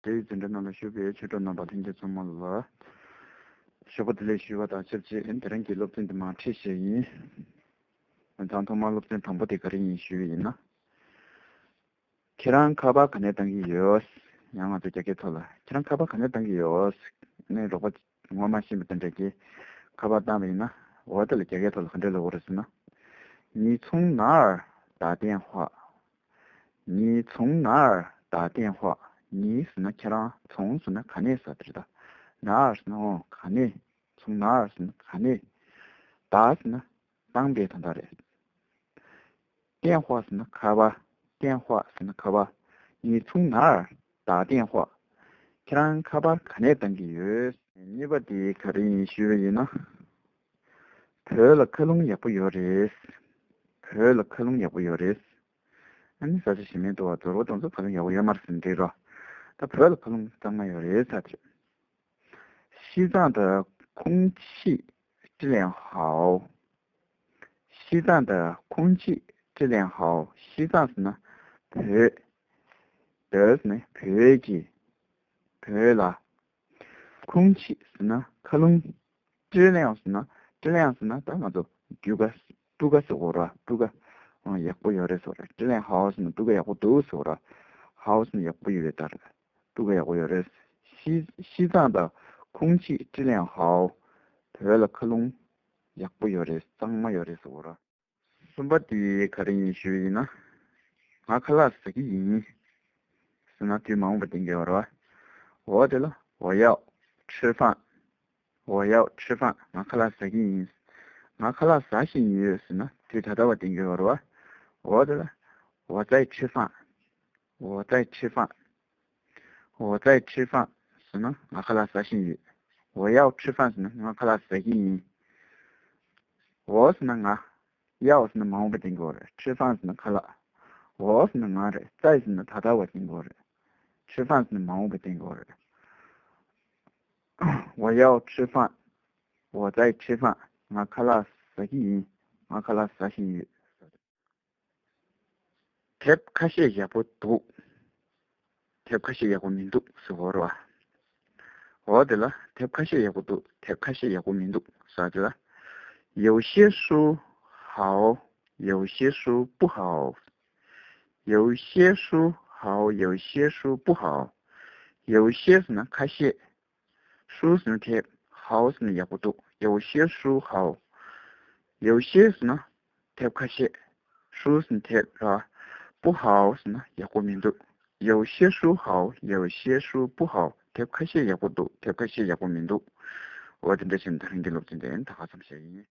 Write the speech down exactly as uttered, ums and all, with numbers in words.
དེའི་འཛིན་གྲྭ་ནང་ལ་བཞུགས་པའི་ཆོས་གྲོགས་རྣམ་པ་ལྷན་རྒྱས་ཚང་མ་ལ་ཞོགས་པ་བདེ་ལེགས་ཞུ་བ་དང་ཆབས་ཅིག་དེ་རིང་གི་སློབ་ཚན་འདི་མར་ཁྲིད་བྱས་ཡིན། ད་ཐོག་མར་སློབ་ཚན་དང་པོ་དེ་ག་རེ་ཡིན་ཞུས་པ་ཡིན་ན། ཁྱེད་རང་ཁ་པར་ག་ནས་བཏང་གི་ཡོད། ཡང་ང་ཚོ་རྒྱ་སྐད་ཐོག་ལ་ཁྱེད་རང་ཁ་པར་ག་ནས་བཏང་གི་ཡོད། ནས་རོགས་པ་ངོ་མ་ཤེས་པ་དེ་འདྲ་གིས་ཁ་པར་བཏང་བ་ཡིན་ན། འོ་དེ་ལ་རྒྱ་སྐད་ཐོག་ལ་ག་འདྲ་ལབ་དགོས་རེད་ཟེར་ན། 你从哪儿打电话། 你从哪儿打电话། 你ཟེར་ན་ཁྱེད་རང་། 从ཟེར་ན་ག་ནས་ཟེར་དེ་རེད་ད། 哪儿ཟེར་ན་འོ་ག་ནས། 从哪儿ཟེར་ན་ག་ནས། 打ཟེར་ན་བཏང་པའི་དོན་དག་རེད། 电话ཟེར་ན་ཁ་པར། 电话ཟེར་ན་ཁ་པར། 你从哪儿打电话། ཁྱེད་རང་ཁ་པར་ག་ནས་བཏང་གི་ཡོད། གཉིས་པ་དེ་ག་རེ་ཡིན་ཞུས་པ་ཡིན་ན། བོད་ལ་མཁའ་རླུང་ཡག་པོ་ཡོད་རེད། བོད་ལ་མཁའ་རླུང་ཡག་པོ་ཡོད་རེད། ཨ་ནི་ས་ཆ་གཞན་མིན་འདུག་བ། རྫོང་རོ་དང་ཚོ་མཁའ་རླུང་ཡག་པོ་ཡོད་མ་རེད་ཟེར་འགྲིག་རོ། ད་བོད་ལ་མཁའ་རླུང་གཙང་མ་ཡོད་རེད་ས་དེ། 西藏的空气质量好། 西藏的空气质量好། 西藏ཟེར་ན་བོད། 的ཟེར་ན་བོད་ཀྱི། བོད་ལ། 空气ཟེར་ན་མཁའ་རླུང་། 质量ཟེར་ན། 质量ཟེར་ན་ད་ང་ཚོ་རྒྱུ་ཀ་སྤུས་ཀ་ཟེར་གོ་ར། སྤུས་ཀ་ཡག་པོ་ཡོད་རེད་ཟེར་གོ་ར། 质量好ཟེར་ན་སྤུས་ཀ་ཡག་པོ་འདུག་ཟེར་གོ་ར། 好ཟེར་ན་ཡག་པོ་ཡོད་རེད་ད། སྤུས་ཀ་ཡག་པོ་ཡོད་རེད། 西西藏的空气质量好། བོད་ལ་མཁའ་རླུང་ཡག་པོ་ཡོད་རེད། གཙང་མ་ཡོད་རེད་ཟེར་གོ་ར། གསུམ་པ་དེ་ག་རེ་ཡིན་ཞུས་ཡིན་ན། ང་ཁ་ལག་ཟ་གི་ཡིན་ཟེར་ན་དུས་མ་འོངས་པ་བསྟན་གྱི་ཡོད་རེད་བ། འོ་དེ་ལ། 我要吃饭། 我要吃饭། ང་ཁ་ལག་ཟ་གི་ཡིན། ང་ཁ་ལག་ཟ་བཞིན་ཡོད་ཟེར་ན་དུས་ད་ལྟ་བ་བསྟན་གྱི་ཡོད་རེད་བ། འོ་དེ་ལ། 我在吃饭། 我在吃饭། 我在吃饭ཟེར་ན་ང་ཁ་ལག་ཟ་བཞིན་ཡོད། 我要吃饭ཟེར་ན་ང་ཁ་ལག་ཟ་གི་ཡིན། 我ཟེར་ན་ང་། 要ཟེར་ན་མ་འོངས་པ་བསྟན་གྱི་ཡོད་རེད། 吃饭ཟེར་ན་ཁ་ལག 我ཟེར་ན་ང་རེད། 在ཟེར་ན་ད་ལྟ་བ་བསྟན་གྱི་ཡོད་རེད། 吃饭ཟེར་ན་མ་འོངས་པ་བསྟན་གྱི་ཡོད་རེད། 我要吃饭། 我在吃饭། ང་ཁ་ལག་ཟ་གི་ཡིན། ང་ཁ་ལག་ཟ་བཞིན་ཡོད། དེབ་ཁ་ཤས་ཡག་པོ་འདུག་དེབ་ཁ་ཤས་ཡག་པོ་མི་འདུག་ཟེར་གོ་རེད་བ། འོ་དེ་ལ་དེབ་ཁ་ཤས་ཡག་པོ་འདུག་དེབ་ཁ་ཤས་ཡག་པོ་མི་འདུག་ཟེར་དེ་ལ། 有些书好། 有些书不好། 有些书好，有些书不好。 有些ཟེར་ན་ཁ་ཤས། 书ཟེར་ན་དེབ། 好ཟེར་ན་ཡག་པོ་འདུག 有些书好། 有些ཟེར་ན་དེབ་ཁ་ཤས། 书ཟེར་ན་དེབ་ར། 不好ཟེར་ན་ཡག་པོ་མི་འདུག 有些书好，有些书不好། དེབ་ཁ་ཤས་ཡག་པོ་འདུག་དེབ་ཁ་ཤས་ཡག་པོ་མི་འདུག་འོ་དེ་འདྲ་བྱས་ནས་ད་རིང་གི་སློབ་ཚན་དེ་ད་ག་ཙམ་བྱས་ཡིན།